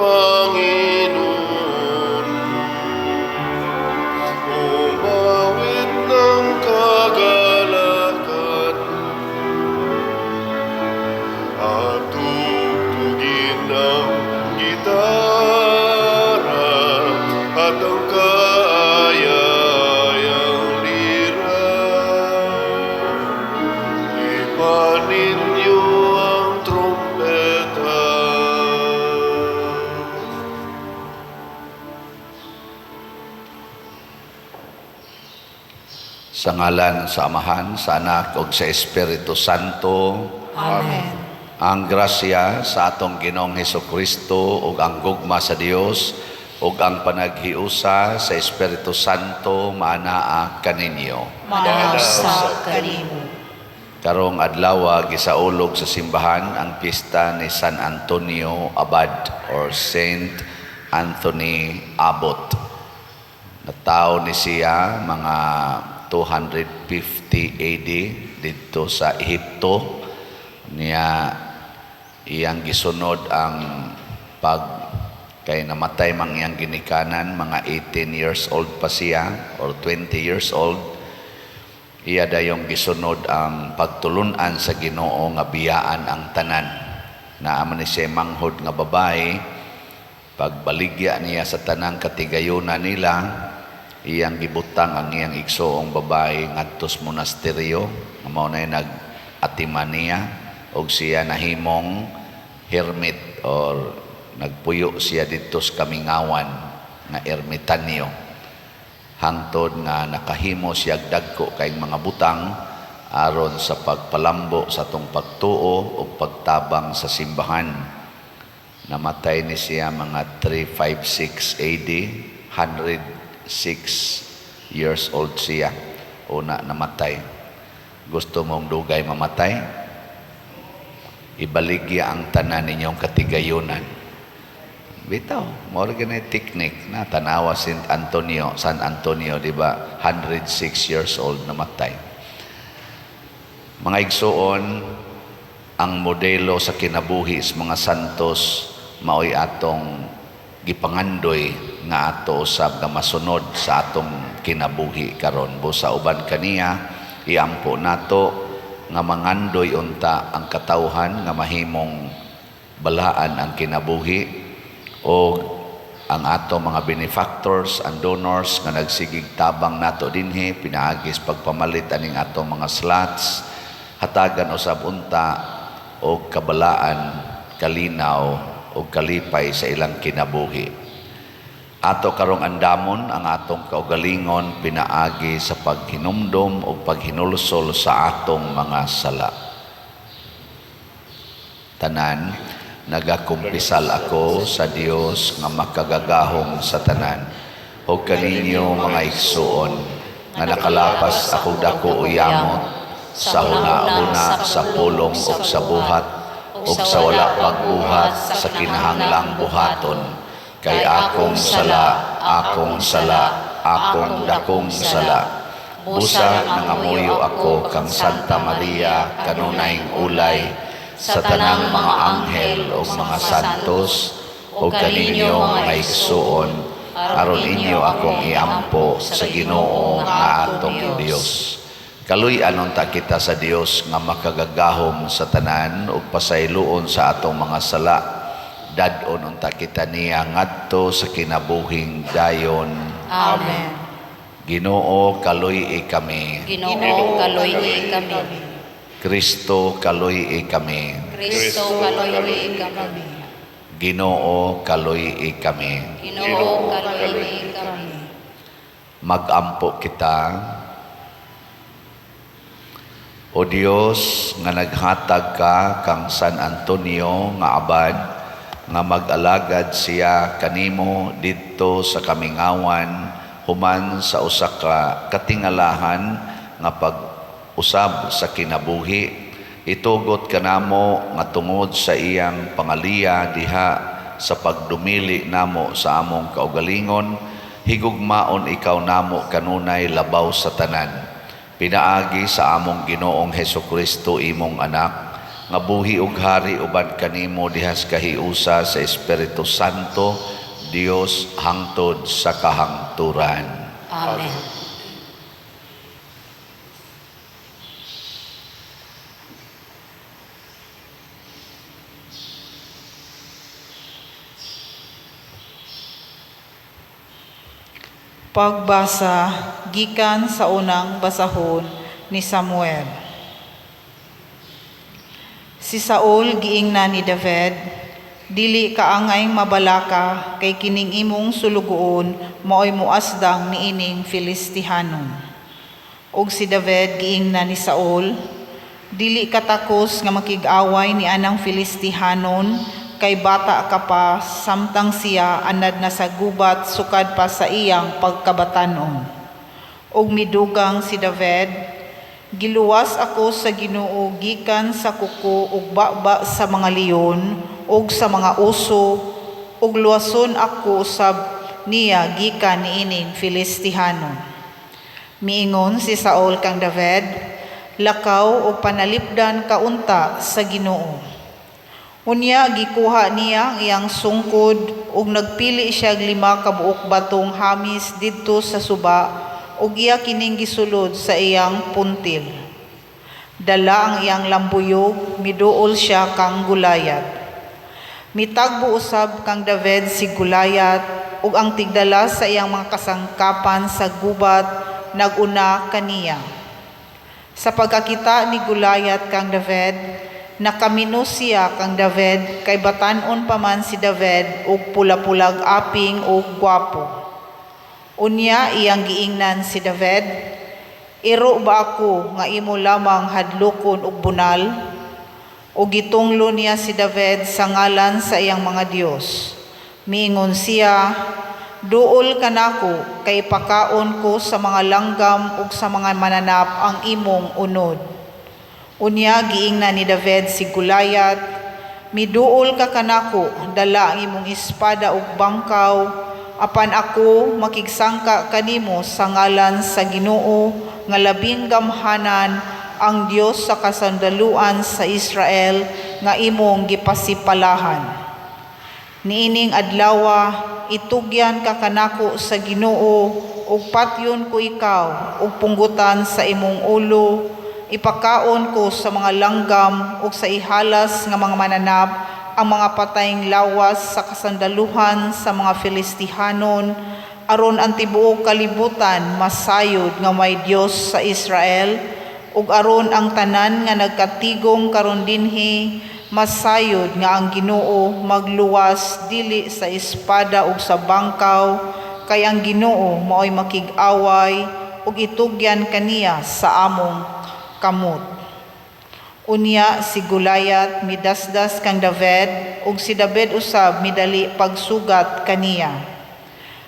Panginoon. Umawit ng kagalakan at tugtugin ang gitara at ang kaayayang lira. Hipan ninyo ang trumpeta. Sa ngalan sa Amahan, sa Anak ug sa Espiritu Santo. Amen. Ang grasya sa atong Ginoong Hesukristo ug ang gugma sa Dios ug ang panaghiusa sa Espiritu Santo maanaa kaninyo. Maanaa sa kanimo. Karong adlaw gisaulog sa simbahan ang pista ni San Antonio Abad or Saint Anthony Abbot. Natawo ni siya mga 250 AD didto sa Ehipto. Niya iyang gisunod ang pag kay namatay mang iyang ginikanan, mga 18 years old pa siya or 20 years old. Iya dayong gisunod ang pagtulunan sa Ginoo nga biyaan ang tanan. Naa man ni siya manghod nga babae, pagbaligya niya sa tanang katigayunan nila, iyang gibutang ang iyang igsoong babae ngadto sa monasteryo nga mao nay nag-atiman niya, og siya nahimong hermit or nagpuyo siya didto sa kamingawan nga ermitanyo hangtod nga nakahimo siya dagko kay mga butang aron sa pagpalambo sa atong pagtuo ug pagtabang sa simbahan. Namatay ni siya mga 356 AD, 106 years old siya una namatay. Gusto mong dugay mamatay? Ibaligya ang tanan ninyong katigayunan. Bitaw, mao ra gani technique na tanawa Saint Antonio, San Antonio, di ba? 106 years old namatay. Mga igsuon, ang modelo sa kinabuhi sa mga santos maoy atong gipangandoy nga ato usab nga masunod sa atong kinabuhi karon. Busa uban kaniya, iampo nato nga mangandoy unta ang katawhan nga mahimong balaan ang kinabuhi o ang ato mga benefactors and donors nga nagsigig tabang nato dinhi pinaagis pagpamalit aning atong mga slots, hatagan usab unta og kabalaan, kalinaw og kalipay sa ilang kinabuhi. Ato karong andamon ang atong kaugalingon pinaagi sa paghinumdom o paghinulsol sa atong mga sala. Tanan, nagakumpisal ako sa Dios nga makagagahom sa tanan ug kaninyo, mga igsuon, nga nakalapas ako dako o yamot sa huna-huna, sa pulong ug sa buhat ug sa wala pagbuhat sa kinahanglang buhaton, kay akong sala, akong sala, akong dakong sala. Busa nangamuyo ako kang Santa Maria, kanunayng ulay, sa tanang mga anghel ug mga santos, ug kaninyo, mga igsuon, aron inyo akong iampo sa Ginoo nga atong Dios. Kaluy-an unta kita sa Dios nga makagagahom sa tanan ug pasayloon sa atong mga sala. Dad-on unta kita niya ngadto sa kinabuhing dayon. Amen. Ginoo, kaluy-i kami. Ginoo, kaluy-i kami. Kristo, kaluy-i kami. Kristo, kaluy-i kami. Ginoo, kaluy-i kami. Ginoo, kaluy-i kami. Magampo kita. O Dios, nga naghatag ka kang San Antonio nga abad nga mag-alagad siya kanimo didto sa kamingawan human sa usa ka katingalahan nga pag-usab sa kinabuhi, itugot kanamo nga tungod sa iyang pangaliya diha sa pagdumili namo sa among kaugalingon, higugmaon ikaw namo kanunay labaw sa tanan, pinaagi sa among Ginoong Hesukristo, imong anak, nga buhi ug hari uban kanimo diha sa kahiusa sa Espiritu Santo, Dios hangtod sa kahangturan. Amen. Pagbasa gikan sa unang basahon ni Samuel. Si Saul giingnan ni David, "Dili ka angay mabalaka kay kining imong sulugoon maoy muasdang niining Filistihanon." Og si David giingnan ni Saul, "Dili ka takos nga makig-away ni anang Filistihanon kay bata ka pa samtang siya anad na sa gubat sukad pa sa iyang pagkabatan-on." Og midugang si David, "Giluwas ako sa Ginoo gikan sa kuko ug baba sa mga leon ug sa mga oso, ug luwason ako usab niya gikan niining Filistihanon." Miingon si Saul kang David, "Lakaw ug panalipdan ka unta sa Ginoo." Unya gikuha niya ang iyang sungkod ug nagpili siya og 5 ka buok batong hamis didto sa suba ug iya kining gisulod sa iyang puntil. Dala ang iyang lambuyog, miduol siya kang Gulayat. Mitagbo usab kang David si Gulayat ug ang tigdala sa iyang mga kasangkapan sa gubat naguna kaniya. Sa pagkakita ni Gulayat kang David, nakaminos siya kang David kay batan-on pa man si David ug pula-pulag aping ug gwapo. Unya iyang giingnan si David, "Iro ba ako nga imo lamang hadlokon og bunal?" Ug gitunglo niya si David sa ngalan sa iyang mga Dios. Miingon siya, "Duol kanako kay ipakaon ko sa mga langgam ug sa mga mananap ang imong unod." Unya giingnan ni David si Gulayat, "Miduol ka kanako, dala ang imong espada ug bangkaw, apan ako makigsangka kanimo sa ngalan sa Ginoo nga labing gamhanan, ang Dios sa kasandaluan sa Israel nga imong gipasipalahan. Niining adlawa itugyan ka kanako sa Ginoo ug patyon ko ikaw ug punggutan sa imong ulo, ipakaon ko sa mga langgam ug sa ihalas nga mga mananap ang mga patayng lawas sa kasandaluhan sa mga Filistihanon, aron ang tibuok kalibutan masayod nga may Dios sa Israel, ug aron ang tanan nga nagkatigom karon dinhi masayod nga ang Ginoo magluwas dili sa espada ug sa bangkaw, kay ang Ginoo maoy makig-away ug itugyan kaniya sa among kamot." Unya si Gulayat midasdas kang David ug si David usab midali pagsugat kaniya.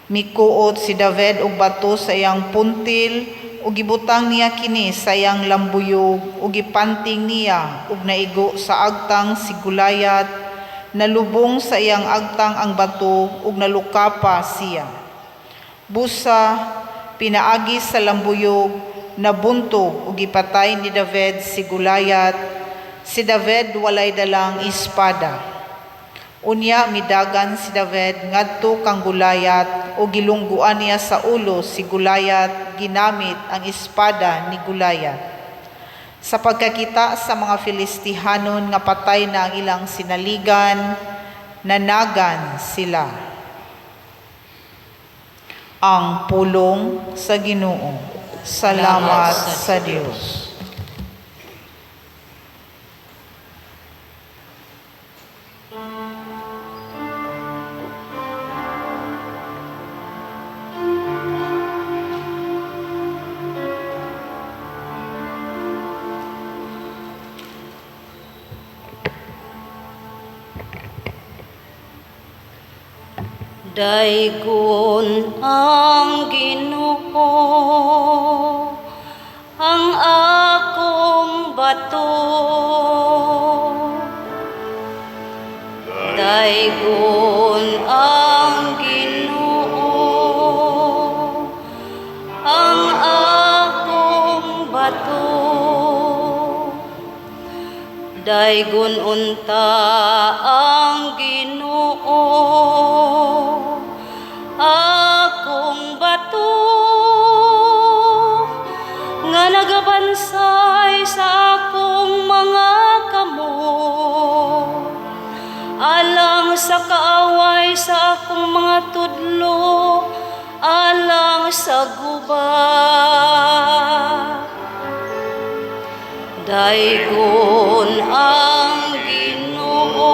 Mikuot si David og bato sa iyang puntil ug gibutang niya kini sa iyang lambuyog ug gipanting niya ug naigo sa agtang si Gulayat. Nalubong sa iyang agtang ang bato ug nalukapa siya. Busa pinaagi sa lambuyog, nabuntog ug gipatay ni David si Gulayat. Si David walay dalang espada. Unya midagan si David ngadto kang Gulayat ug gilungguan niya sa ulo si Gulayat ginamit ang espada ni Gulayat. Sa pagkakita sa mga Filistihanon nga patay na ang ilang sinaligan, nanagan sila. Ang pulong sa Ginoo. Salamat sa Dios. Daygon ang Ginoo, ang akong bato. Daygon ang Ginoo, ang akong bato. Daygon unta ang Ginoo, akong bato nga nagabansay sa akong mga kamot alang sa kaaway sa akong mga tudlo, alang sa gubat. Daygon ang Ginoo,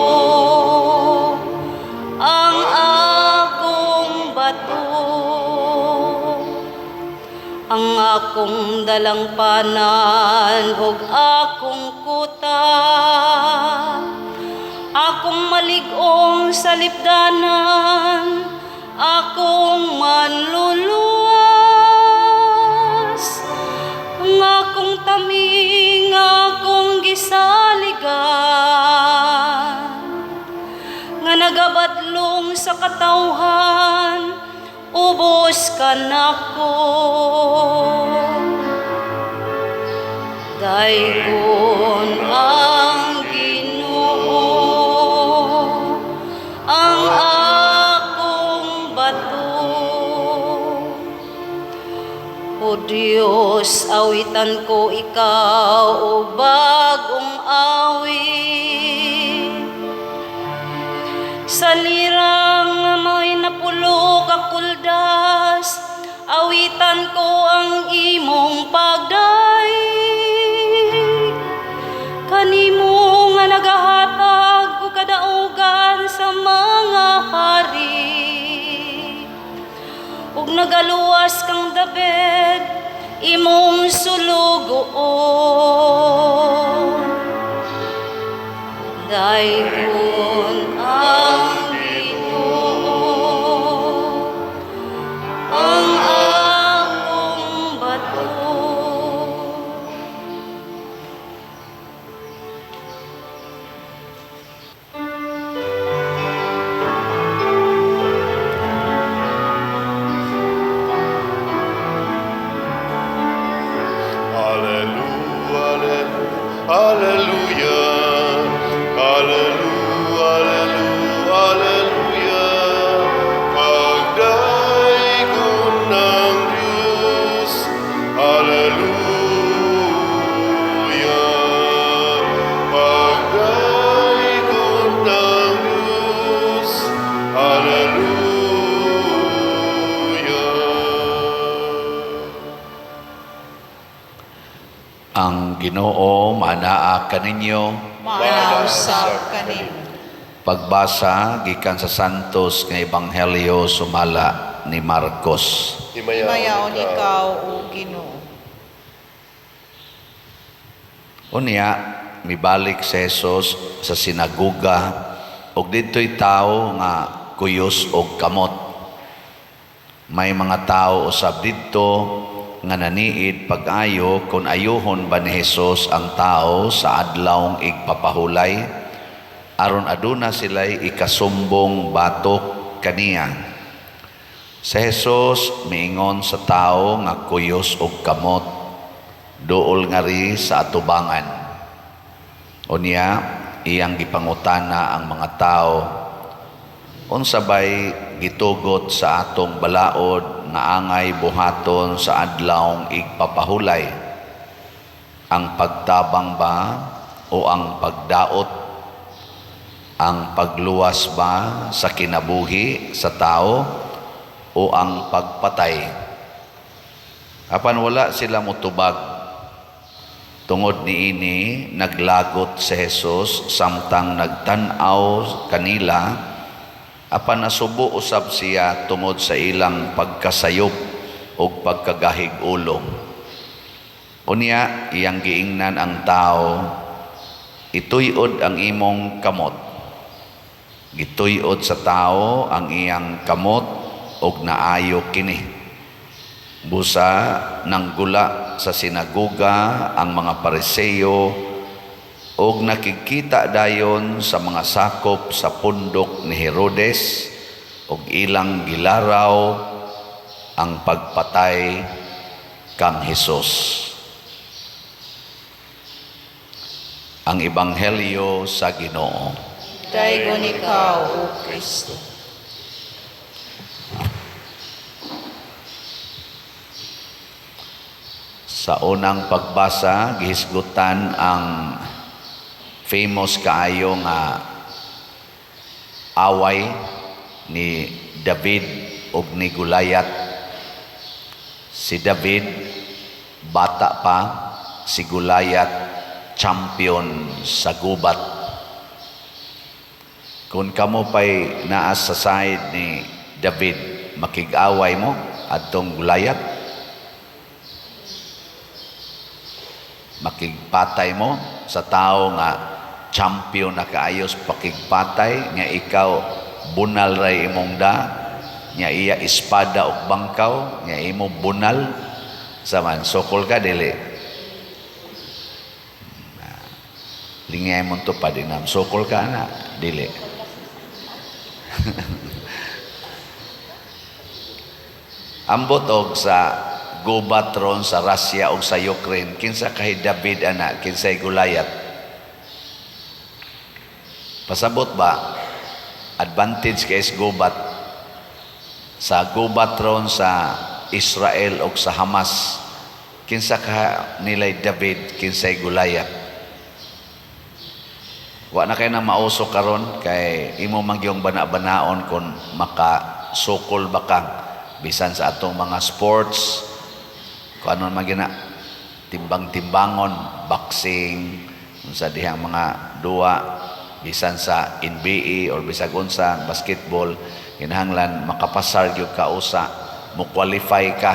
ang akong bato, ang akong dalangpanan ug akong kuta, akong malig-ong salipdanan, akong manluluwas, ang akong taming, akong gisaligan, nga nagabatlong sa katawhan, ubos kanako. Daygon ang Ginoo, ang akong bato. O Diyos, awitan ko ikaw og bag-ong awit. Sa lirang nga may napulo ka kuldas, awitan ko ang imong pagdayeg. Kanimo nga nagahatag og kadaugan sa mga hari, ug nagaluwas kang David, imong sulugoon. Daygon ang Ginoo, ang akong bato. Alleluia, alleluia, alleluia, alleluia, alleluia. Pagdaygon ng Diyos, alleluia. Pagdaygon ng Diyos, alleluia. Ang Ginoo manaa kaninyo. Maana usab kanimo. Pagbasa gikan sa Santos nga Ebanghelyo sumala ni Marcos. Himayaon ikaw, o Ginoo. Unya mibalik si Jesus sa sinagoga ug didto'y tawo nga kuyos og kamot. May mga tao usab didto nga naniid pag-ayo kung ayuhon ba ni Jesus ang tao sa adlawng igpapahulay, aron aduna sila'y ikasumbong batok kaniya. Si Jesus miingon sa tao nga kuyos og kamot, "Duol ngari sa atubangan." Unya iyang gipangutana ang mga tao, "Unsa bay gitugot sa atong balaod nga angay buhaton sa adlawng igpapahulay? Ang pagtabang ba o ang pagdaot? Ang pagluwas ba sa kinabuhi sa tao o ang pagpatay?" Apan wala sila motubag. Tungod niini, naglagot si Jesus samtang nagtan-aw kanila, apan nasubo usab siya tungod sa ilang pagkasayop ug pagkagahig ulo. Unya iyang giingnan ang tao, "Ituyod ang imong kamot." Gituyod sa tao ang iyang kamot ug naayo kini. Busa nanggula sa sinagoga ang mga Pariseo ug nakikita dayon sa mga sakop sa pundok ni Herodes ug ilang gilaraw ang pagpatay kang Hesus. Ang Ebanghelyo sa Ginoo. Daygon ikaw, O Kristo. Sa unang pagbasa, gihisgutan ang famous kaayo nga away ni David ug ni Goliath. Si David bata pa, si Goliath champion sa gubat. Kung kamo pa'y naa sa side ni David, makig-away mo adtong Goliath? Makigpatay mo sa tao nga champion na kaayos pakigpatay nga ikaw bunal ray imong da nga iya espada ug bangkaw nga imo bunal sa man sokol ka dili lingay mo tupad inam sokol ka na dili. Ambot og sa gubat ron sa Russia o sa Ukraine, kinsa kay David ana, kinsay Goliath? Pasabot ba advantage kay is gubat sa gubat ron sa Israel o sa Hamas, kinsa ka nilay David, kinsay Goliath? Wa na kay na mauso karon kay imo magyong bana-banaon kon makasukol ba ka bisan sa atong mga sports, kung ano man gina timbang-timbangon, boxing, unsa dihang mga duwa, bisan sa NBA or bisag unsa basketball, kinahanglan makapasar gyud ka usa, mo qualify ka,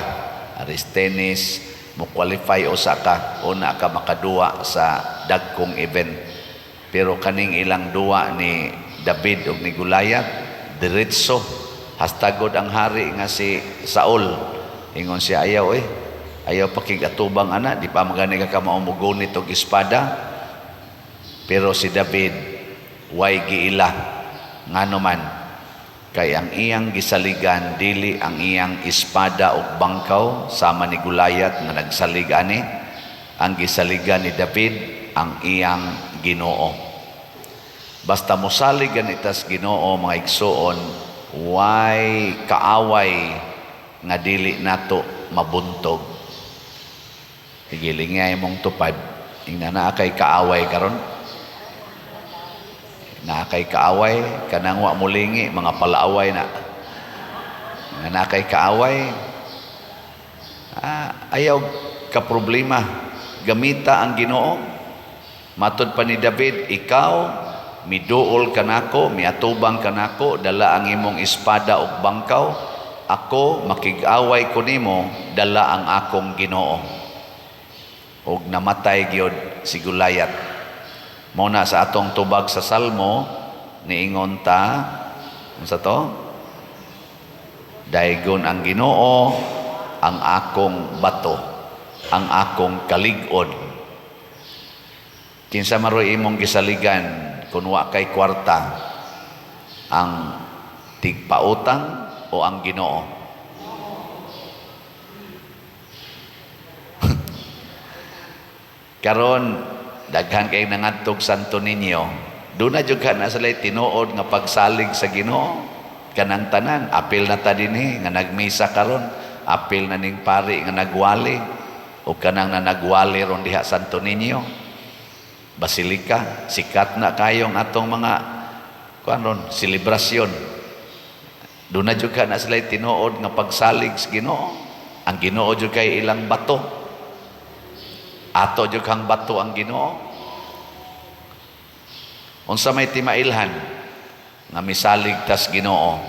aris tennis, mo qualify usa ka, una ka makaduwa sa dagkong event. Pero kaning ilang duwa ni David ug ni Goliath, diretso hastagod ang hari nga si Saul. Ingon siya, ayaw ayaw pakigatubang ana, di pa magani ka maumugonit og espada. Pero si David way giila, ngano man kay ang iyang gisaligan dili ang iyang espada ug bangkaw sama ni Goliath nga nagsalig ani. Ang gisaligan ni David ang iyang Ginoo. Basta mosalig ganitas Ginoo, mga igsuon, way kaaway nga dili nato mabuntog. Higilingay mong tupad. Ingna naa kay kaaway karon. Naa kay kaaway kanang wa molingi, mga palaaway na. Nga naa kay kaaway, ayaw ka problema. Gamita ang Ginoo. Matod pa ni David, ikaw miduol kanako, miatubang kanako, dala ang imong espada ug bangkaw. Ako makig-away ko nimo, dala ang akong Ginoo. Og namatay gyud si Goliath. Mao na sa atong tubag sa Salmo niingon ta, unsa to? Daygon ang Ginoo ang akong bato, ang akong kalig-on. Kinsa maroy imong gisaligan kun wa kay kwarta, ang tigpautang o ang Ginoo? Karon daghan kay nangadtog Santo Niño, doon na jud ka na sila tinuod nga pagsalig sa Ginoo kanang tanan. Apil na ta dinhi nga nagmisa karon, apil na ning pari nga nagwali o kanang na nagwali ron diha Santo Niño Basilika. Sikat na kayong atong mga kuan ron selebrasyon. Doon na jud ka na sila tinuod nga pagsalig sa Ginoo. Ang Ginoo jud kay ilang bato. Ato jud kang bato ang Ginoo. Unsa may timailhan nga misalig tas Ginoo?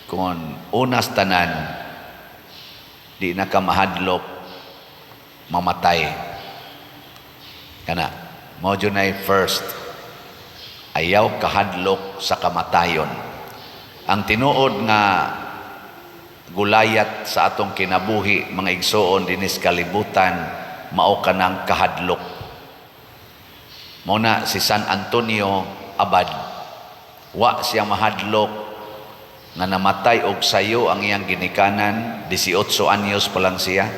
Kung unas tanan di na ka mahadlok mamatay. Kana mao jud nay first, ayaw kahadlok sa kamatayon. Ang tinuod nga Goliath sa atong kinabuhi, mga igsoon dinis kalibutan, mao kanang kahadlok. Mao na si San Antonio Abad, wa siya mahadlok nga namatay og sayo ang iyang ginikanan, 18 anyos pa lang siya.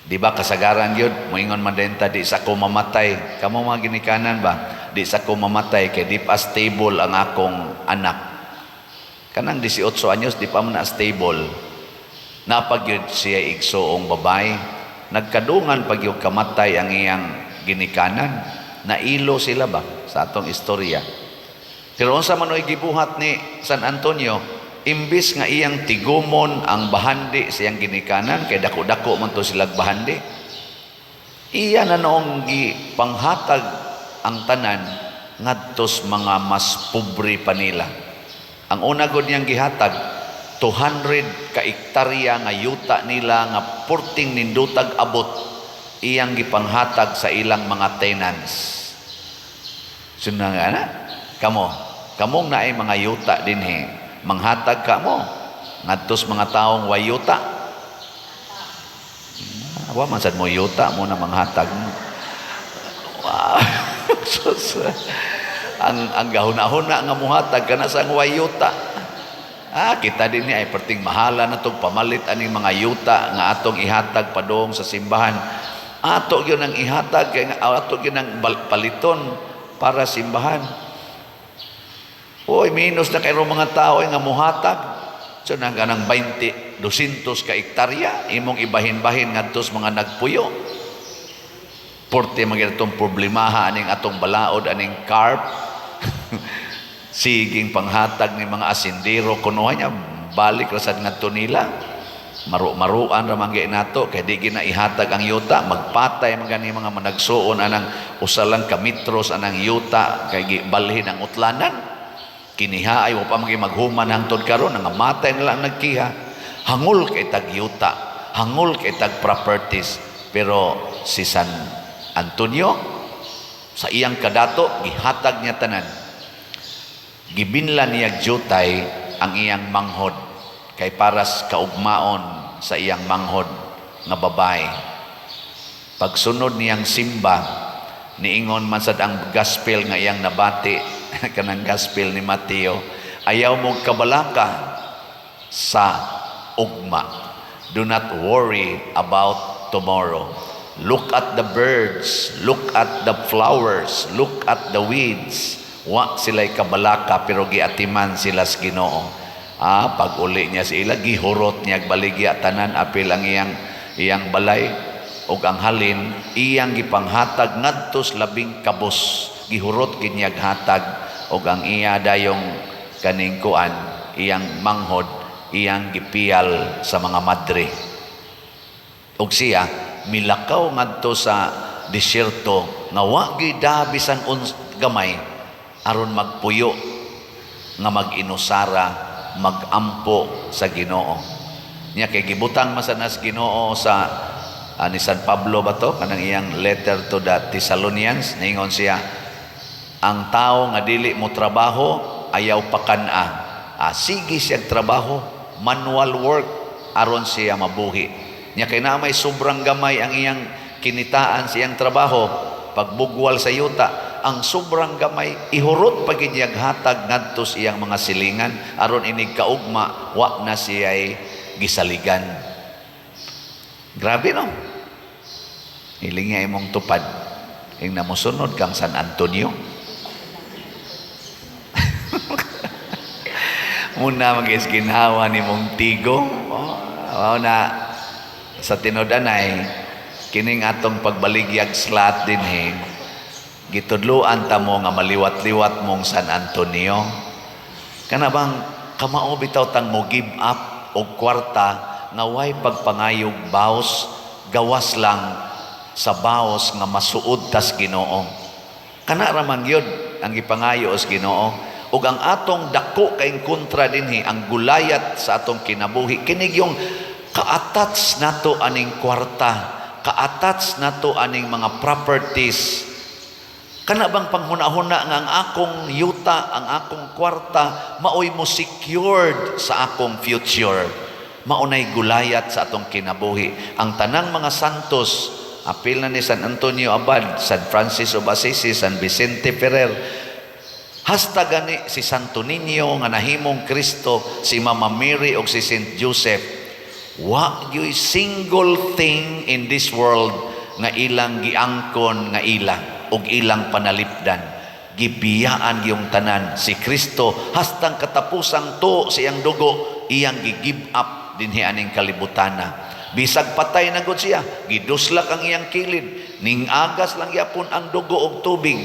Di ba kasagaran gyud moingon man din ta, "Di sa ko mamatay." Kamo mga ginikanan ba, "Di sa ko mamatay kay di pa stable ang akong anak." Kanang 18 anyos, di pa man na stable. Naa pa gyud siya igsuong babae. Nagkadungan pag yung kamatay ang iyang ginikanan. Nailo sila ba sa atong istorya. Pero unsa man oy gibuhat ni San Antonio, imbis nga iyang tigumon ang bahandi sa iyang ginikanan kay dako-dako man to silag bahandi, iya na noong gipanghatag ang tanan ngadtos mga mas pobre pa nila. Ang una gud niyang gihatag, 200 ka ektarya nga yuta nila nga purting nindutag abot, iyang gipanghatag sa ilang mga tenants. Suna nga na kamo, kamong naay mga yuta dinhi, manghatag ka mo ngadtos mga taong way yuta? Ah, wa man sad mo yuta mo na manghatag mo. Wow. Sus. Ang gahuna-huna nga muhatag kana sa way yuta. Ah, kita din ay perting mahala na tong pamalit aning mga yuta nga atong ihatag padung sa simbahan. Ato gyud ang ihatag kay ato gyud ang paliton para simbahan. Uy, minus na kayo mga tao ay nga muhatag. So na ganang 20, 200 ka ektarya, imong ibahin-bahin ngadto sa mga nagpuyo. Porte mga itong problemaha aning atong balaod aning CARP. Siging panghatag ni mga asindero kunuhay niya balik ra sad ngadto nila. Maru-maruan ra man nato kay di gina ihatag ang yuta, magpatay man gani mga managsuon anang usa lang ka metros anang yuta kay gibalhin ang utlanan. Kiniha ay wa pa man maghuman hangtod karon, nangamatay na lang nagkiha. Hangol kay tag yuta, hangol kay tag properties, pero si San Antonio sa iyang kadato gihatag niya tanan. Gibinlan niya jutay ang iyang manghod kay paras kaugmaon sa iyang manghod nga babae. Pagsunod niyang simba, niingon man sad ang gospel nga iyang nabati, kanang gospel ni Mateo, "Ayaw mo kabalaka sa ugma." Do not worry about tomorrow. Look at the birds, look at the flowers, look at the weeds. Wa sila'y kabalaka pero giatiman sila sa Ginoo. Ah, pag uli niya sa ila, gihurot niya baligya tanan apil ang iyang iyang balay ug ang halin iyang gipanghatag ngadto sa labing kabos, gihurot ginyag hatag ug ang iya dayong kaning kuan, iyang manghod, iyang gipiyal sa mga madre. Ug siya milakaw ngadto sa disyerto nga wa gida bisan gamay aron magpuyo nga mag-inusara, magampo sa Ginoo. Nya kay gibutang masanas Ginoo sa ni San Pablo ba to, kanang iyang letter to the Thessalonians, ningon siya, ang tao nga dili mo trabaho ayaw pakan-a. Ah, sige siya trabaho, manual work aron siya mabuhi. Nya kay na may sobrang gamay ang iyang kinitaan sa iyang trabaho, pagbugwal sa yuta, ang sobrang gamay ihurot pa gid niyag hatag ngadto sa iyang mga silingan aron inig kaugma wa na siya'y gisaligan. Grabe, no? Hiling nga imong tupad ing namusunod kang San Antonio. Muna mag-isginhawa ni mong tigo. Oh, na sa tinud-anay kining atong pagbaligyag slot dinhi, gitudluan ta mo nga maliwat-liwat mong San Antonio. Kana bang kamao bitaw tang mo give up og kwarta nga way pagpangayog baos, gawas lang sa baos nga masuod tas Ginoo. Kana ra man gyud ang gipangayo sa Ginoo. Ug ang atong dako kay kontra dinhi, ang gulayat sa atong kinabuhi, kini yung ka-attach nato aning kwarta, ka-attach nato aning mga properties. Kana bang panghuna-huna nga ang akong yuta, ang akong kwarta, maoy mo secured sa akong future. Maunay gulayat sa atong kinabuhi. Ang tanang mga santos, apil na ni San Antonio Abad, San Francis of Assisi, San Vicente Ferrer, hasta gani si Santo Niño nga nahimong Kristo, si Mama Mary o si Saint Joseph, Wa gyuy single thing in this world nga ilang giangkon nga ila ug ilang panalipdan. Gibiyaan yung tanan. Si Kristo hastang katapusang to sa iyang dugo, iyang gi-give up dinhi aning kalibutana. Bisag patay na gud siya, giduslak ang iyang kilid, ning agas lang yapon ang dugo og tubig.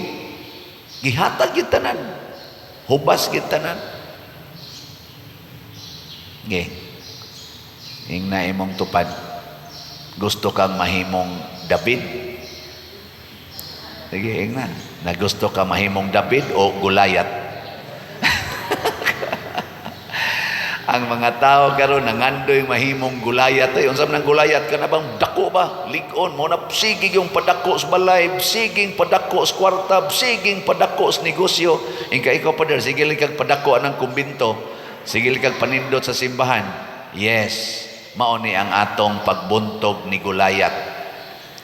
Gihatag gyud tanan. Hubas gyud tanan. Ge. Ingna imong tupad. Gusto kang mahimong David? Sige, ingna. Na gusto ka mahimong David o Goliath? Ang mga tao karon nangandoy mahimong Goliath ay unsa man ang Goliath, kana bang dako ba, lig-on mo na, sige yung padako sa balay, siging padako sa kwarta, siging padako sa negosyo. Ingka ikaw, pader, sige lang kag padako anang kumbinto, sige lang kag panindot sa simbahan. Yes, mao ni ang atong pagbuntog ni Goliath,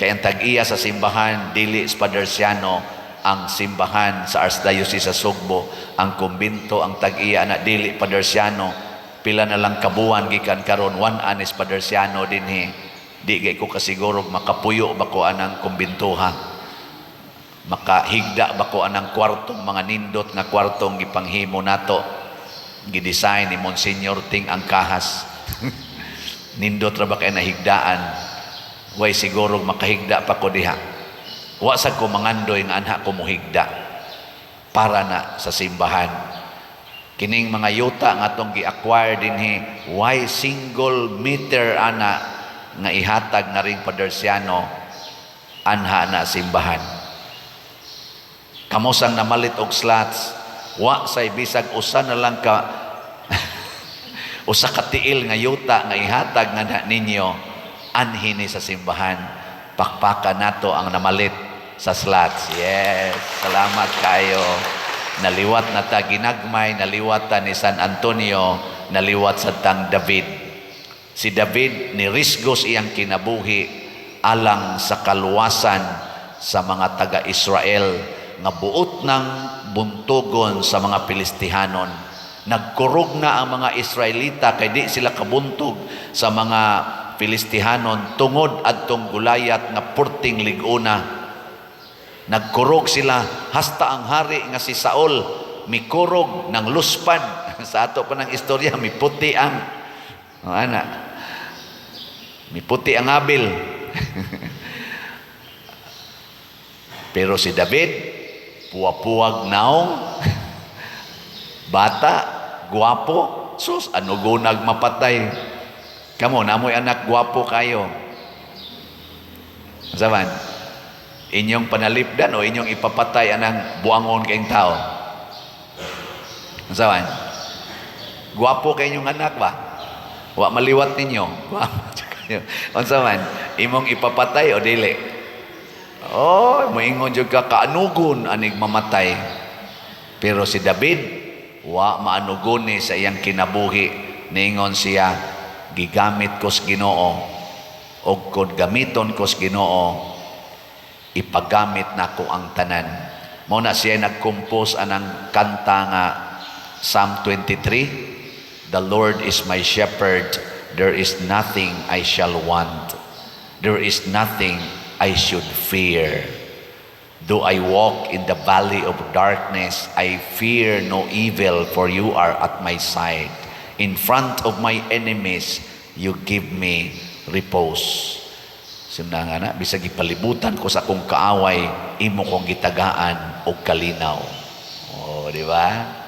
kay ang tag-iya sa simbahan dili sa Padersiano. Ang simbahan sa Archdiocese sa Sugbo, ang kumbinto, ang tag-iya na dili Padersiano. Pila na lang kabuan gikan karon one anis Padersiano dinhi. Di kay ko kasiguro makapuyo ba ko anang kumbintuha, makahigda ba ko anang kwartong, mga nindot nga kwartong gipanghimo nato, gidesign ni Monsignor Ting ang kahas. Nindot ra ba kay nahigdaan? Way siguro makahigda pa ko diha. Wa sad ko mangandoy nga anha ko mohigda para na sa simbahan. Kining mga yuta nga atong gi-acquire dinhi, why single meter ana nga ihatag na ring Padersiano, anha na simbahan. Kamosang namalit og slots, wa say bisag usa na lang ka usa ka tiil nga yuta nga ihatag nga na ninyo anhi ni sa simbahan. Pakpakan nato ang namalit sa slots. Yes, salamat kayo. Naliwat na ta ginagmay, naliwat ta ni San Antonio, naliwat sa tang David. Si David nirisgos iyang kinabuhi alang sa kaluwasan sa mga taga-Israel nga buot ng buntugon sa mga Pilistihanon. Nagkurog na ang mga Israelita kay di sila kabuntog sa mga Pilistihanon tungod adtong Goliath nga purting lig-una. Nagkurog sila hasta ang hari nga si Saul mikurog ng luspad. Sa ato pa ng istorya, miputi ang, oh, ana, miputi ang abil. Pero si David, puwa-puwag naong, bata, guwapo, sus, ano gunag mapatay. Kamo, namoy anak guwapo kayo. Saban, inyong panalipdan o inyong ipapatay anang buangon kayong tao? Saban, guwapo kay inyong anak ba? Wa maliwat ninyo. Guwapo kayo. Unsa man, imong ipapatay o dili? Oh, moingon jud ka kaanugon anig mamatay. Pero si David, wa maanugoni sa iyang kinabuhi. Ningon siya, gigamit ko sa Ginoo og kon gamiton ko sa Ginoo, ipagamit nako ang tanan. Mao na siya nagkompose anang kanta nga Psalm 23, "The Lord is my shepherd, there is nothing I shall want. There is nothing I should fear. Though I walk in the valley of darkness, I fear no evil, for you are at my side. In front of my enemies, you give me repose." Simna nga na, bisag ipalibutan ko sa akong kaaway, imo kong gitagaan og kalinaw. Oh, di ba?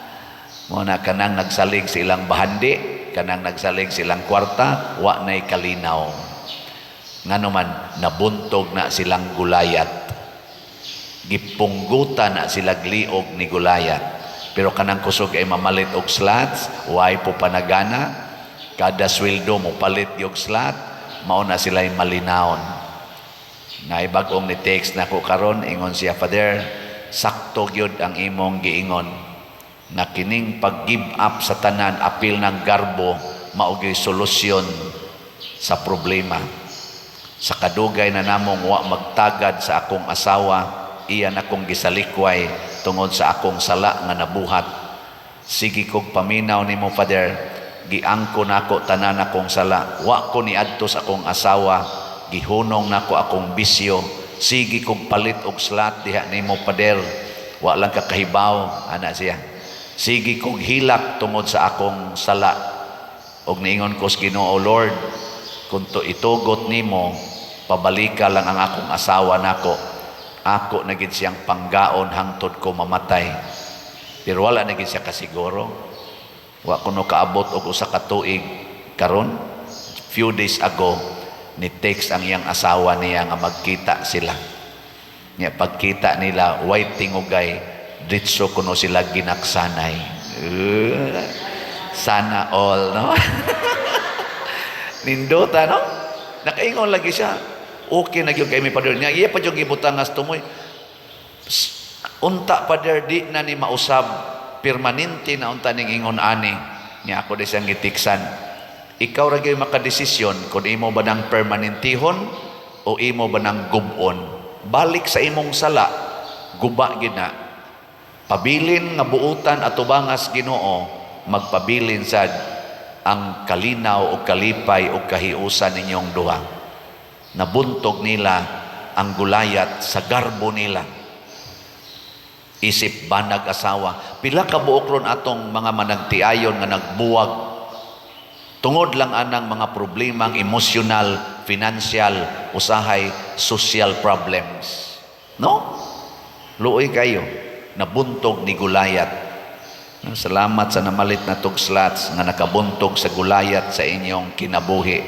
Mo na kanang nagsalig sa ilang bahandi, kanang nagsalig sa ilang kwarta, wa nay kalinaw. Ngano man, nabuntog na silang Goliath. Gipunggutan na sila liog ni Goliath. Pero kanang kusog ay mamalit og slots, way po panagana, kada sweldo mo palit og slot, mao na sila'y malinawon. Naibag-ong ni text nako karon, ingon siya, "Father, sakto gyud ang imong giingon na kining pag-give up sa tanan apil ng garbo mao gyud solusyon sa problema. Sa kadugay na namong wa magtagad sa akong asawa, iyan akong gisalikway tungod sa akong sala nga nabuhat. Sige kog paminaw nimo, Father, Giangko nako tanan akong sala. Wa ko niadto sa akong asawa, gihunong nako akong bisyo. Sige kog palit og slot diha nimo, pader. Wa lang ka kahibaw, ana siya. Sige kog hilak tungod sa akong sala. Og niingon ko sa Ginoo, "Lord, kung to itugot nimo, pabalika lang ang akong asawa nako. Ako na gid siyang panggaon hangtod ko mamatay." Pero wala na gid siya kasiguro. Wa kuno kaabot og usa ka tuig karon, few days ago, ni text ang iyang asawa niya nga magkita sila. Nya pagkita nila, way tingugay, ditso kuno sila ginaksanay. Sana all, no? Nindota, no? Nakaingon lagi siya. Okay na gyud kay mi, pader. Nga iya pa gyud gibutang nga tumoy. Unta, pader, di na ni mausab, permanente na unta ning ingon ani. Nya ako di siyang gitiksan. Ikaw ra gyud makadesisyon kung imo ba nang permanentihon o imo ba nang gub-on. Balik sa imong sala, guba gid na. Pabilin nga buutan atubangas Ginoo, magpabilin sad ang kalinaw o kalipay o kahiusan ninyong duha. Nabuntog nila ang Gulayat sa garbo nila. Isip banag asawa. Pila ka buok ron atong mga managtiayon nga nagbuwag tungod lang anang mga problemang emosyonal, financial, usahay social problems. No? Luoy kayo. Nabuntog ni Gulayat. Salamat sa namalit na tug slots nga nakabuntog sa Gulayat sa inyong kinabuhi.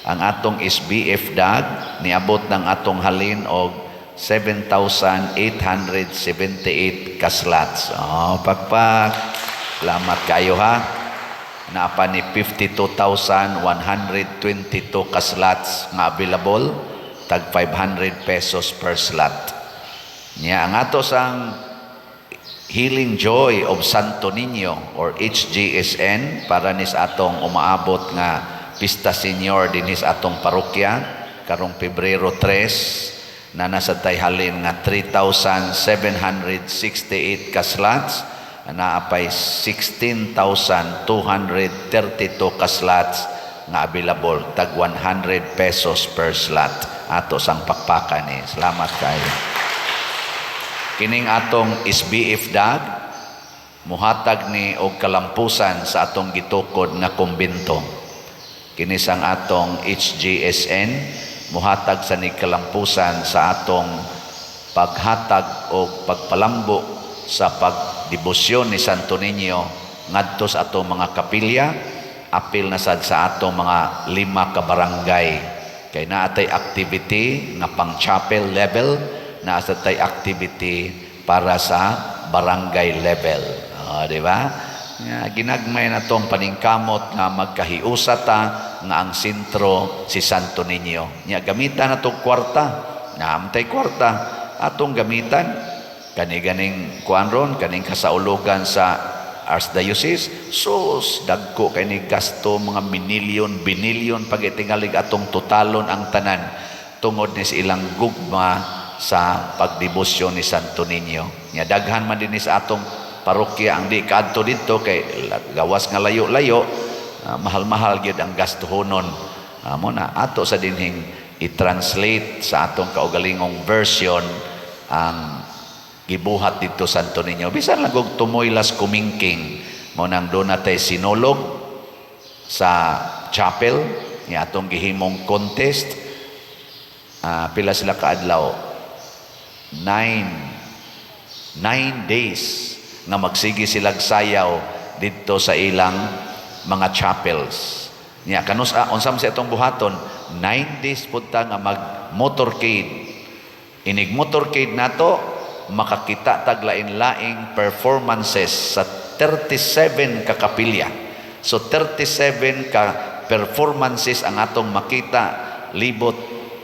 Ang atong SBF DAG niabot ng atong halin og 7,878 ka slots. Oh, pakpak. Salamat kayo ha. Naa pa ni 52,122 ka slots nga available, tag 500 pesos per slot. Nya ang ato sang Healing Joy of Santo Niño or HJSN para nis atong umaabot nga Pista Senior dinhi sa atong parokya karong Pebrero 3 na nasa tay halin nga 3,768 ka slots, naa pay 16,232 ka slots nga available, tag 100 pesos per slot. Ato sang pakpakan ni. Salamat kayo. Kining atong SBF DAG muhatag ni og kalampusan sa atong gitukod nga kumbento. Kini sang atong HJSN muhatag sa ni kalampusan sa atong paghatag og pagpalambo sa pagdebosyon ni Santo Niño ngadto sa atong mga kapilya, apil na sad sa atong mga lima ka barangay, kay naa tay activity nga pang chapel level, naa sad tay activity para sa barangay level. Oh, di ba? Nga, ginagmay na tong paningkamot nga magkahiusa ta nga ang sentro si Santo Niño. Nya gamitan na tong kwarta. Naamtay kwarta atong gamitan kani ganing kuan ron, kaning kasaulugan sa Archdiocese. Sus, dagko kay ni gasto, mga minilyon, binilyon pag itingalig atong totalon ang tanan tungod ni sa ilang gugma sa pagdebosyon ni Santo Niño. Nya daghan man dinhi sa atong parokya ang di kaadto didto kay gawas nga layo-layo, mahal-mahal gyud ang gastuhonon. Mo na ato sa dinhing i-translate sa atong kaugalingong version ang gibuhat didto Santo Niño. Bisan lang og tumoy las kumingking mo nang doon natay sinulog sa chapel ni atong gihimong contest. Pila sila kaadlaw? 9 days nga magsige silag sayaw didto sa ilang mga chapels. Nya kanus unsa man sa atong buhaton, 9 days pud ta nga mag motorcade. Inig motorcade nato, makakita tag lain-laing performances sa 37 ka kapilya. So 37 ka performances ang atong makita libot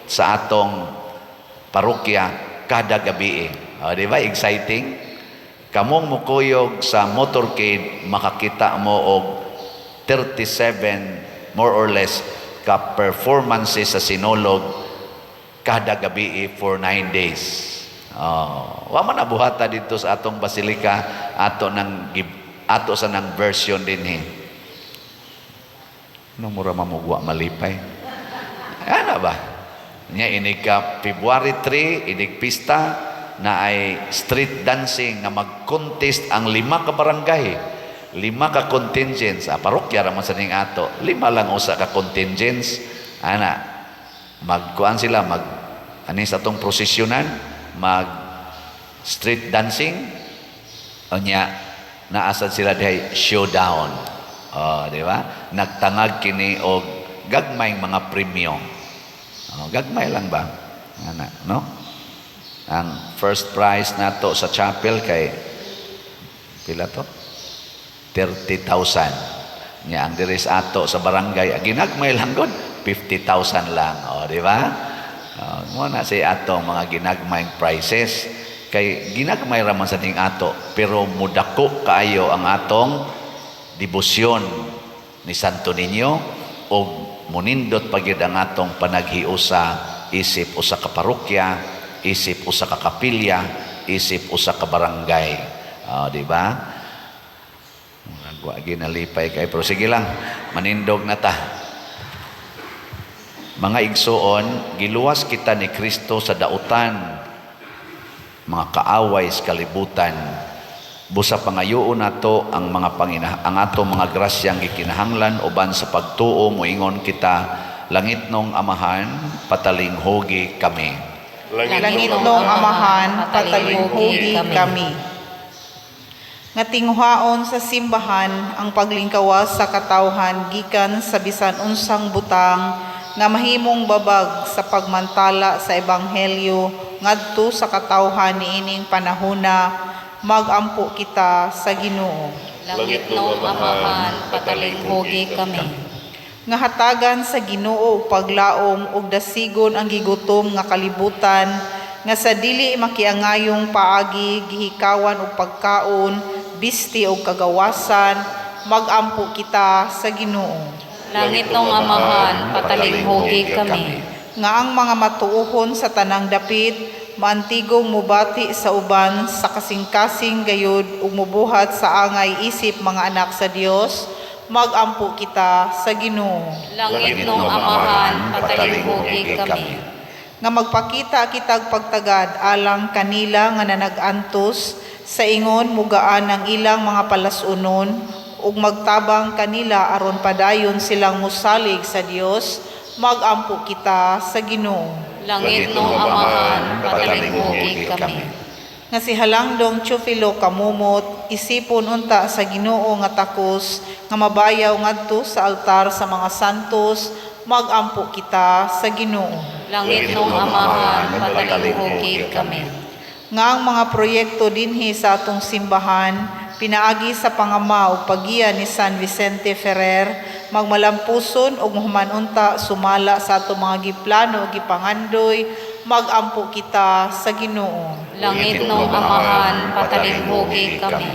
sa atong parokya kada gabi. O, di ba? Exciting? Kamong mukuyog sa motorcade, makakita mo og 37 more or less ka performances sa sinulog kada gabi for 9 days. Oh, wa man nabuhata dito sa atong basilika, ato nang ato sa nang version dinhi. No mura mamugwa malipay. Ana ba? Nya inig ka February 3, inig pista na ay street dancing nga mag-contest ang lima ka barangay. Lima ka contingents. Ah, parokya ra man sa ning ato. Lima lang usa ka contingents. Ana, magkuan sila mag ani sa atong prosesyonan, mag street dancing. Unya naasad sila dihay showdown. Oh, di ba? Nagtangag kini og gagmay mga premyo. Oh, gagmay lang ba? Ana, no? Ang first prize nato sa chapel kay pila to? 30,000. Nya ang diri sa ato sa barangay, ginagmay lang gud, 50,000 lang. Oh, di ba? Oh, mo na si atong mga ginagmayng prizes kay ginagmay ra man sa ning ato, pero mudako kaayo ang atong debosyon ni Santo Niño og munindot pa gyud ang atong panaghiusa isip usa ka parokya, isip usa ka kapilya, isip usa ka barangay. Oh, di ba? Murag wa ginalipay kay, pero sige lang, manindog na ta. Mga igsuon, giluwas kita ni Kristo sa dautan, mga kaaway sa kalibutan. Busa pangayoon nato ang mga ang atong mga grasyang gikinahanglan uban sa pagtuo, moingon kita: Langitnong Amahan, patalinghugi kami. Langitnong Amahan, patalinghugi kami. Nga tinguhaon sa simbahan ang paglingkawas sa katawhan gikan sa bisan unsang butang nga mahimong babag sa pagmantala sa ebanghelyo ngadto sa katawhan niining panahona, magampo kita sa Ginoo. Langitnong Amahan, patalinghugi kami. Nga hatagan sa Ginoo og paglaom ug dasigon ang gigutom nga kalibutan nga sa dili makiangayong paagi gihikawan og pagkaon, bisti og kagawasan, magampo kita sa Ginoo. Langitnong Amahan, patalinghugi kami. Nga ang mga matuohon sa tanang dapit maantigong mubati sa uban sa kasing-kasing gayud ug mubuhat sa angay isip mga anak sa Dios, magampo kita sa Ginoo. Langitnong Amahan, patalinghugi kami. Nga magpakita kitag pagtagad alang kanila nga nanag-antos sa ingon mugaan ang ilang mga palasunon ug magtabang kanila aron padayon silang musalig sa Dios, magampo kita sa Ginoo. Langitnong Amahan, patalinghugi kami. Nga si Halangdong Teofilo Camomot isipon unta sa Ginoo nga takos nga mabayaw ngadto sa altar sa mga santos, magampo kita sa Ginoo. Langitnong Amahan, patalinghugi kami. Nga ang mga proyekto dinhi sa atong simbahan pinaagi sa pangama ug paggiya ni San Vicente Ferrer magmalampuson ug mahuman unta sumala sa atong mga giplano ug gipangandoy, magampo kita sa Ginoo. Langitnong Amahan, patalinghugi kami.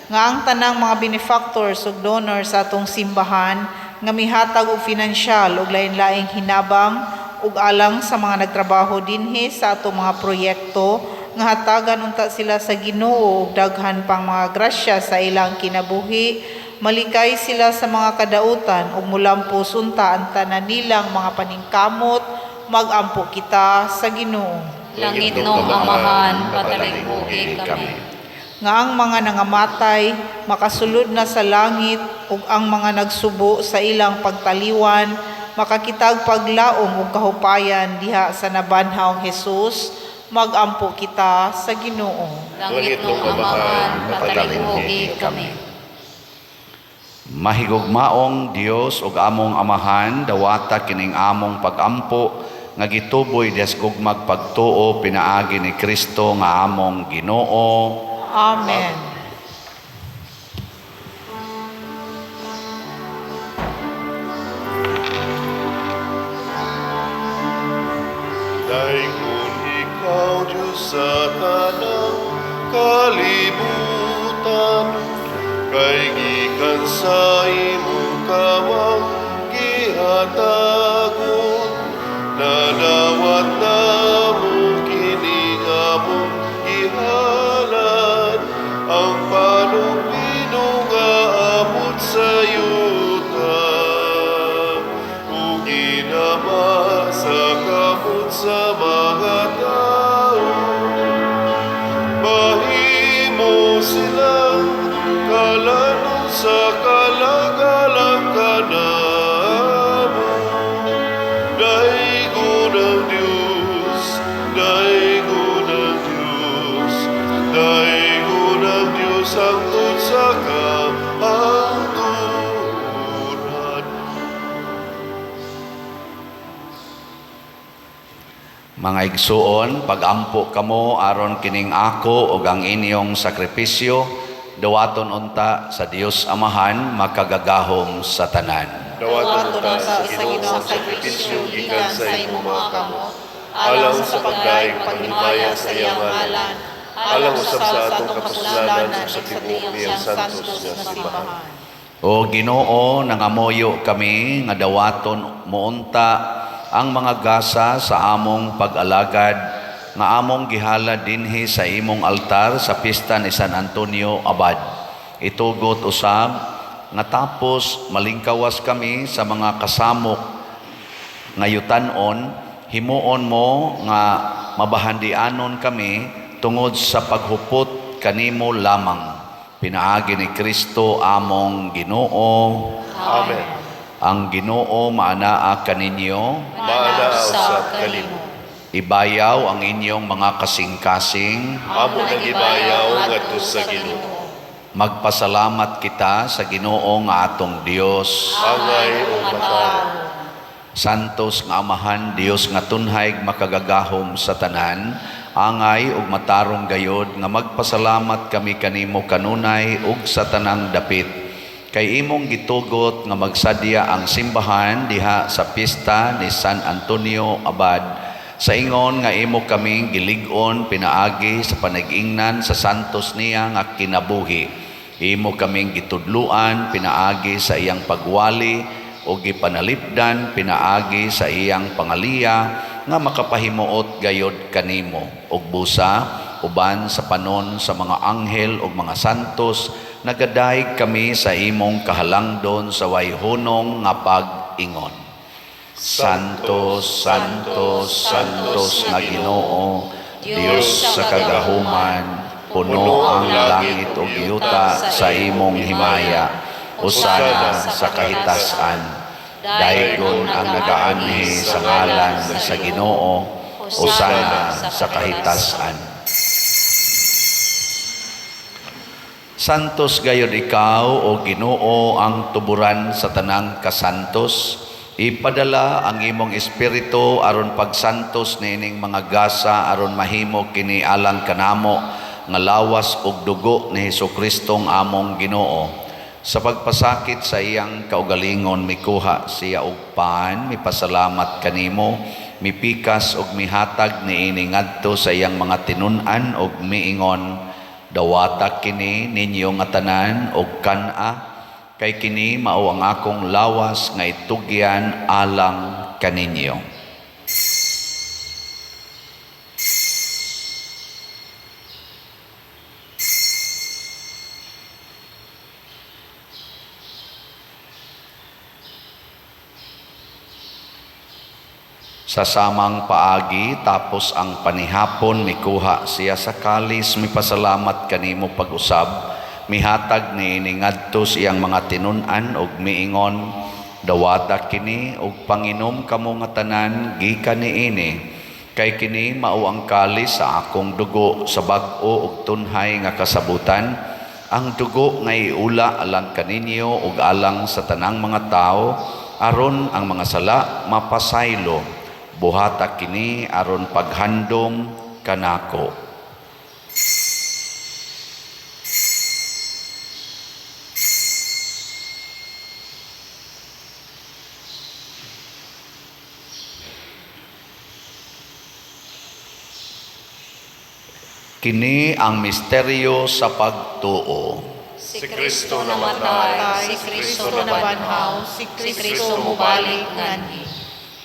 Nga ang tanang mga benefactors ug donors sa atong simbahan nga mihatag og finansyal ug lain-laing hinabang ug alang sa mga nagtrabaho dinhi sa atong mga proyekto, nga hatagan unta sila sa Ginoo og daghan pang mga grasya sa ilang kinabuhi, malikay sila sa mga kadautan ug mulampos unta ang tanan nilang mga paningkamot, magampo kita sa Ginoo. Langitnong Amahan, patalinghugi kami. Nga ang mga nangamatay makasulod na sa langit ug ang mga nagsubo sa ilang pagtaliwan makakitag paglaom ug kahupayan diha sa nabanhawng Jesus, magampo kita sa Ginoo. Langitnong Amahan, patalinghugi kami. Mahigugmaong Dios ug among Amahan, dawata kining among pagampo nga gituboy dias gugmag pagtuo pinaagi ni Kristo nga among Ginoo. Amen. Dayon ikaw, Diyos, sa tanang kalibutan, kay gikan sa imong kamang gihatagon, nadawat namo kini nga among gihalad, ang panong nga abot sa yuta. Mga igsuon, pagampo kamo aron kining ako ug ang inyong sakripisyo dawaton unta sa Dios Amahan makagagahom sa tanan. Dawaton unta sa Ginoo ang sakripisyo gikan sa imong mga kamot, alang sa pagdayeg paghimaya sa iyang ngalan, alang usab sa atong kapuslanan ug sa tibuok niyang santos nga simbahan. O Ginoo, nangamoyo kami nga dawaton mo unta ang mga gasa sa among pag-alagad nga among gihalad dinhi sa imong altar sa pista ni San Antonio Abad. Itugot usab nga tapos malingkawas kami sa mga kasamok ngayutanon, himuon mo nga mabahandianon kami tungod sa paghupot kanimo lamang. Pinaagi ni Kristo among Ginoo. Amen. Ang Ginoo maanaa kaninyo, Maanaa usab kanimo. Ibayaw ang inyong mga kasing-kasing. Amo nang gibayaw ngadto sa Ginoo. Magpasalamat kita sa Ginoo nga atong Dios. Angay ug matarong. Santos nga Amahan, Dios nga tunhay makagagahom sa tanan, angay ug matarong gayod nga magpasalamat kami kanimo kanunay ug sa tanang dapit. Kay imong gitugot nga magsadya ang simbahan diha sa pista ni San Antonio Abad sa ingon nga imo kaming gilig-on pinaagi sa panag-ingnan sa santos niya nga kinabuhi. Imo kaming gitudluan pinaagi sa iyang pagwali o gipanalipdan pinaagi sa iyang pangaliya nga makapahimuot gayod kanimo ug busa uban sa panon sa mga anghel ug mga santos nagadayeg kami sa imong kahalangdon sa wayhunong nga pag-ingon. Santo, Santo, Santos nga Ginoo, Dios sa kagahuman, puno ang langit ug yuta sa imong himaya. Hosana sa kahitasan. Daygon ang nagaanhi sa ngalan sa Ginoo. Hosana sa kahitasan. Santos gayod ikaw o Ginoo ang tuburan sa tanang kasantos. Ipadala ang imong espiritu aron pagsantos niining mga gasa aron mahimo kini alang kanamo nga lawas ug dugo ni Hesukristo among Ginoo. Sa pagpasakit sa iyang kaugalingon mikuha siya og pan, mipasalamat kanimo, mipikas ug mihatag niini ngadto sa iyang mga tinun-an ug miingon, dawata kini ninyo nga tanan og kan-a, kay kini mao ang akong lawas nga itugyan alang kaninyo. Sa samang paagi, tapos ang panihapon, mikuha siya sa kalis, mipasalamat kanimo pag-usab, mihatag niini ngadto sa iyang mga tinun-an ug miingon, dawata kini ug panginom kamo nga tanan gikan niini, kay kini mao ang kalis sa akong dugo sa bag-o ug tunhay nga kasabutan, ang dugo nga iula alang kaninyo ug alang sa tanang mga tawo, aron ang mga sala mapasaylo. Buhata kini aron paghandom kanako. Kini ang misteryo sa pagtuo. Si Kristo namatay, si Kristo nabanhaw, si Kristo mubalik nganhi.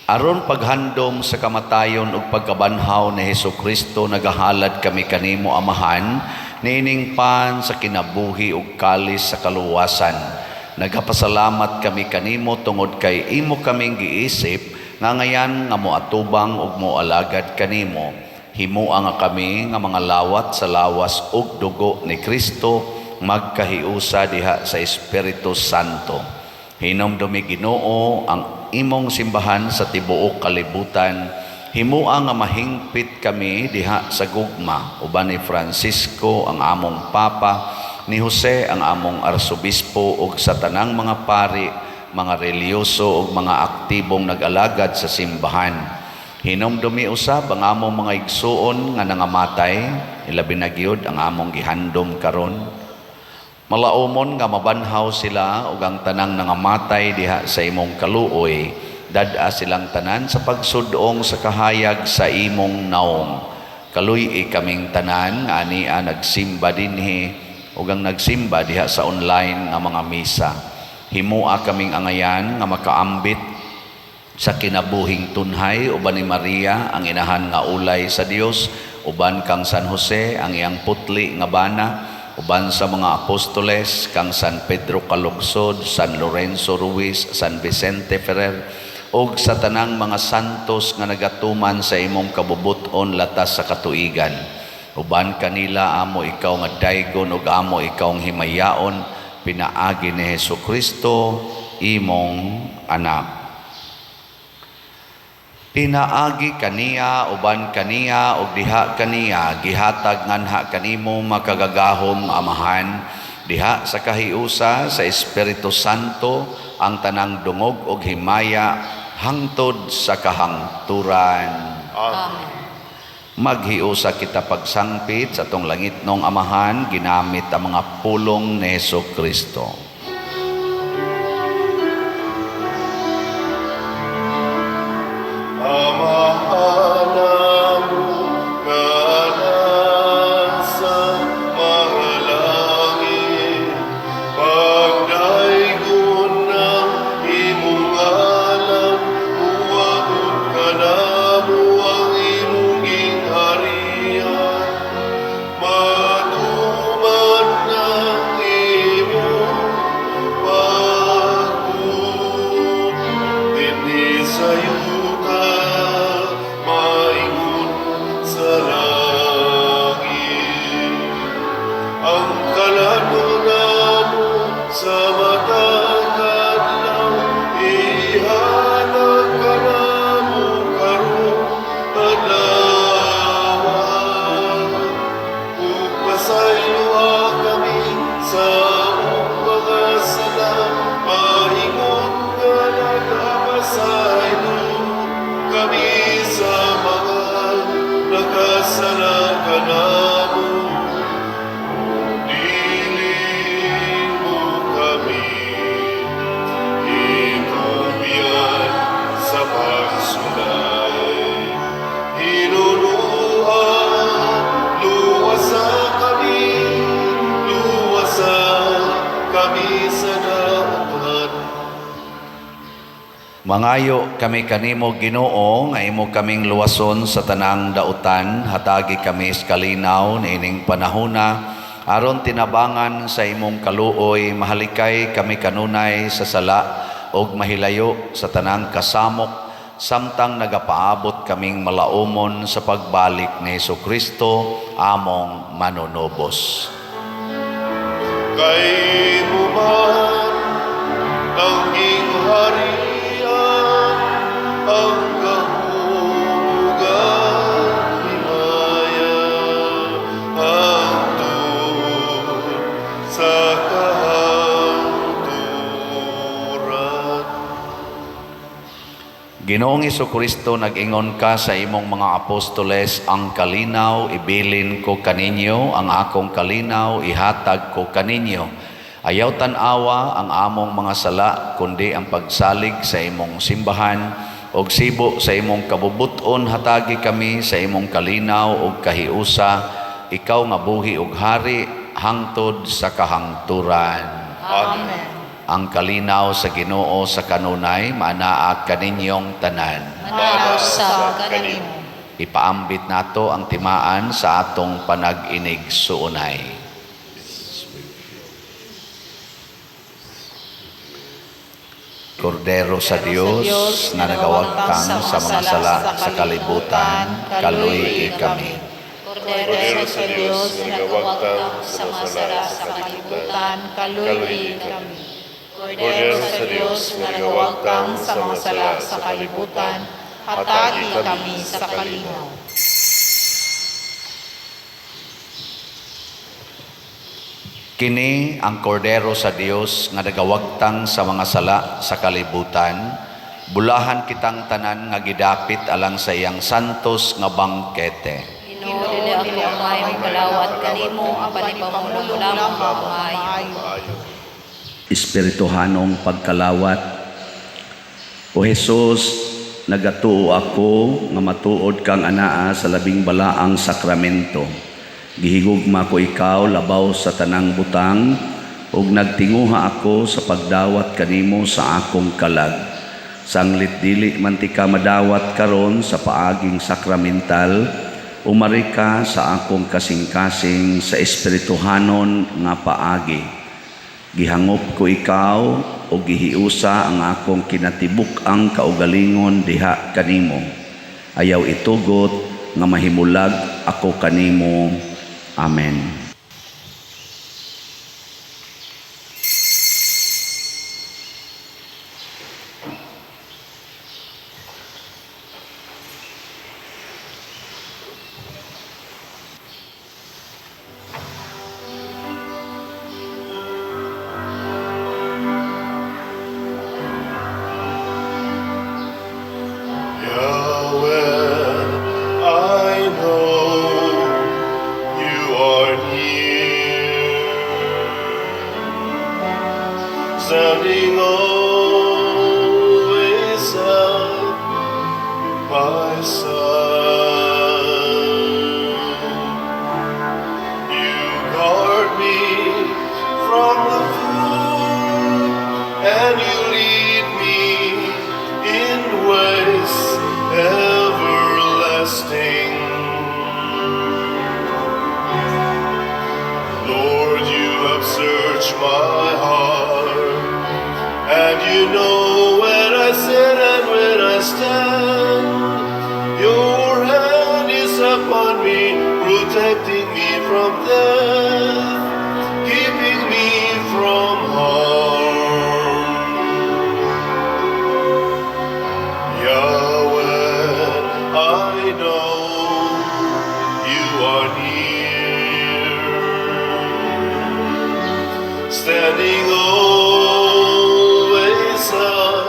Aron paghandom sa kamatayon ug pagkabanhaw ni Hesukristo, nagahalad kami kanimo Amahan niining pan sa kinabuhi ug kalis sa kaluwasan. Nagapasalamat kami kanimo tungod kay imo kaming giisip nga ngayan nga moatubang ug moalagad kanimo. Himua nga kami nga mga lawat sa lawas ug dugo ni Kristo magkahiusa diha sa Espiritu Santo. Hinumdumi Ginoo ang imong simbahan sa tibuok kalibutan. Himua nga mahingpit kami diha sa gugma uban ni Francisco ang among Papa, ni Jose ang among Arsobispo ug sa tanang mga pari, mga relihiyoso ug mga aktibong nag-alagad sa simbahan. Hinumdumi usab ang among mga igsuon nga nangamatay, ilabi na gyud ang among gihandom karon. Malaumon nga mabanhaw sila ug ang tanang nangamatay diha sa imong kaluoy, dad-a silang tanan sa pagsudong sa kahayag sa imong naong. Kaluy-i kaming tanan nga ania nagsimba dinhi ug ang nagsimba diha sa online nga mga misa. Himua kaming angayan nga makaambit sa kinabuhing tunhay uban ni Maria ang inahan nga ulay sa Dios, uban kang San Jose ang iyang putli nga bana, uban sa mga apostoles kang San Pedro Calungsod, San Lorenzo Ruiz, San Vicente Ferrer ug sa tanang mga santos nga nagatuman sa imong kabubut-on latas sa katuigan. Uban kanila amo ikaw nga daygon ug amo ikaw nga himayaon pinaagi ni Hesukristo imong anak. Pinaagi kaniya, uban kaniya, ug diha kaniya, gihatag nganha kanimo makagagahom nga Amahan, diha sa kahiusa sa Espiritu Santo ang tanang dungog ug himaya hangtod sa kahangturan. Amen. Maghiusa kita pagsangpit sa atong langitnong Amahan, ginamit ang mga pulong ni Hesukristo. Amahan namo nga nasa mga langit, pagdaygon ang imong ngalan, muabot kanamo ang imong gingharian. Matuman ang imong pagbuot dinhi sa yuta, maingon sa langit. Ang kalan-on namo sa matag adlaw, ihatag kanamo karong adlaw. Ug pasayloa kami sa among mga sala, maingon nga nagapasaylo kami sa mga nakasala kanamo. Dili mo kami itugyan sa pagsulay. Hinunua, luwasa kami, luwasa kami sa dautan. Mangayo kami kanimo, Ginoo, nga imo kaming luwason sa tanang dautan, hatagi kami sa kalinaw niining panahona aron tinabangan sa imong kaluoy mahalikay kami kanunay sa sala ug mahilayo sa tanang kasamok samtang nagapaabot kaming malaumon sa pagbalik ni Hesukristo among manunubos. Kay imo man ang gingharian, ang gahom ug ang himaya, hangtod sa kahangturan. Ginoong Kristo, nag-ingon ka sa imong mga apostoles, "Ang kalinaw ibilin ko kaninyo, ang akong kalinaw ihatag ko kaninyo. Ayaw tan-awa ang among mga sala, kundi ang pagsalig sa imong simbahan, ug sibo sa imong kabubuton hatagi kami sa imong kalinaw ug kahiusa, ikaw nga buhi ug hari hangtod sa kahangturan." Amen. Ang kalinaw sa Ginoo sa kanunay maanaa kaninyong tanan. Maanaa usab kanimo. Ipaambit nato ang timaan sa atong panag-inig-suunay. Kordero sa Dios nga nagawagtang sa mga sala sa kalibutan, kaluy-i kami. Kordero sa Dios nga nagawagtang sa mga sala sa kalibutan, kaluy-i kami. Kordero sa Dios nga nagawagtang sa mga sala sa kalibutan, hatagi kami sa kalinaw. Kini ang kordero sa Dios nga nagawagtang sa mga sala sa kalibutan. Bulahan kitang tanan nga gidapit alang sa iyang santos nga bangkete. Ginoo, dili ako angay mokalawat kanimo, apan ipamulong mo lamang ang maayo. Maayo. Espirituhanong pagkalawat. O Jesus, nagatuo ako nga matuod kang anaa sa labing balaang sakramento. Gihigugma ko ikaw labaw sa tanang butang ug nagtinguha ako sa pagdawat kanimo sa akong kalag. Sanglit dili man tika madawat karon sa paaging sakramental, umari ka sa akong kasing-kasing sa espirituhanon nga paagi. Gihangop ko ikaw o gihiusa ang akong kinatibuk-ang kaugalingon diha kanimo. Ayaw itugot nga mahimulag ako kanimo. Amen. Yahweh, I know you are near, standing always at my side. You guard me from the fool, and you lead me in ways everlasting. Lord, you have searched my heart, and you know when I sit and when I stand. Your hand is upon me, protecting me from death, keeping me from harm. Yahweh, I know you are near, standing always at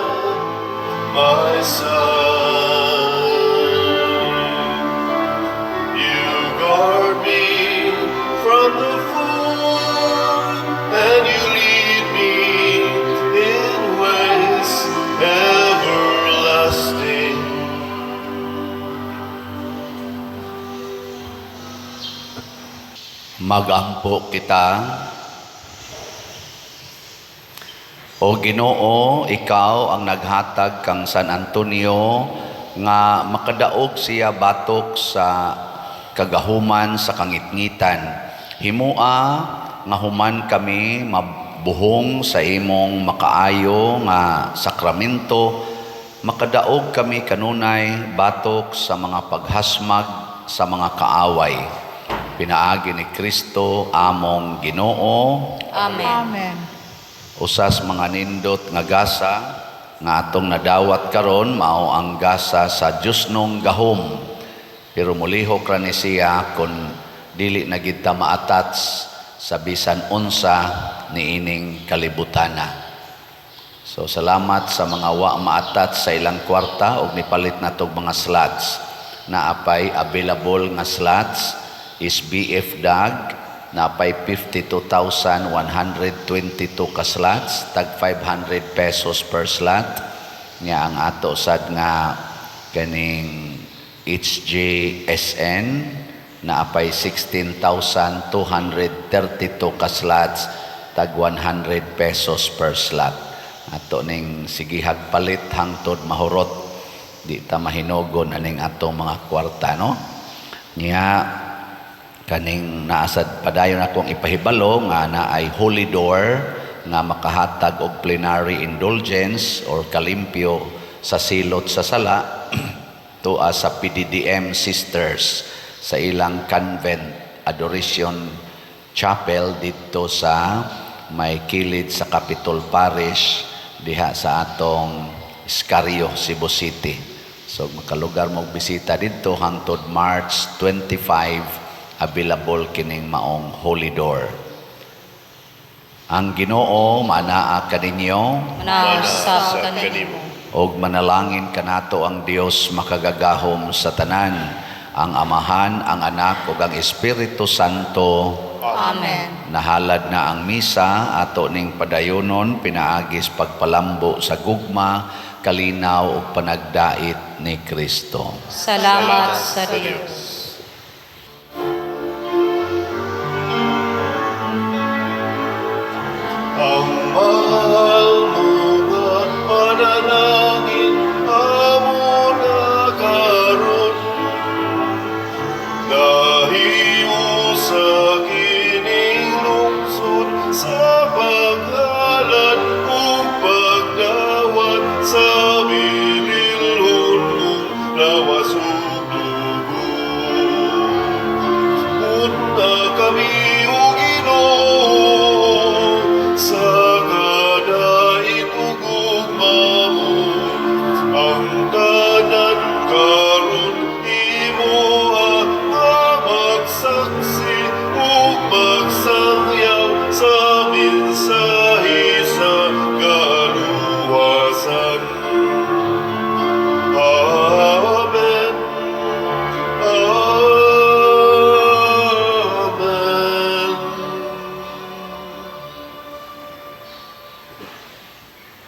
my side. You guard me from the fool, and you lead me in ways everlasting. Magampo kita. O Ginoo, ikaw ang naghatag kang San Antonio nga makadaog siya batok sa kagahuman sa kangitngitan. Himua nga human kami mabuhong sa imong makaayo nga sakramento, makadaog kami kanunay batok sa mga paghasmag sa mga kaaway. Pinaagi ni Kristo among Ginoo. Amen. Amen. Usas mga nindot nga gasa nga atong nadawat karon mao ang gasa sa Diyosnong gahom. Pero mulihok ra ni siya kun dili na gid ta maatats sa bisan unsa niining kalibutana. So salamat sa mga wa maatats sa ilang kwarta og nipalit natog mga slots. Naapay available nga slots is BF Dag, naapay 52,122 ka slots, tag 500 pesos per slot. Nya ang ato sad nga kaning HJSN naapay 16,232 ka slots, tag 100 pesos per slot. Ato ning sigihag palit hangtod mahurot, di ta mahinugon aning atong mga kwarta, no? Nya kaning naasad padayon akong ipahibalo nga naay holy door nga makahatag og plenary indulgence or kalimpyo sa silot sa sala tuwa sa PDDM Sisters sa ilang convent Adoration Chapel didto sa may kilid sa Capitol Parish diha sa atong Escario, Cebu City. So makalugar mo bisita didto hangtod March 25, available kining maong holy door. Ang Ginoo manaa kaninyo. Manaa Manaa sa sa kanimo. kanimo. Og manalangin kanato ang Dios makagagahom sa tanan, ang Amahan, ang Anak ug ang Espiritu Santo. Amen. Nahalad na ang misa, ato ning padayonon pinaagis pagpalambo sa gugma, kalinaw ug panagdait ni Kristo. Salamat sa Dios.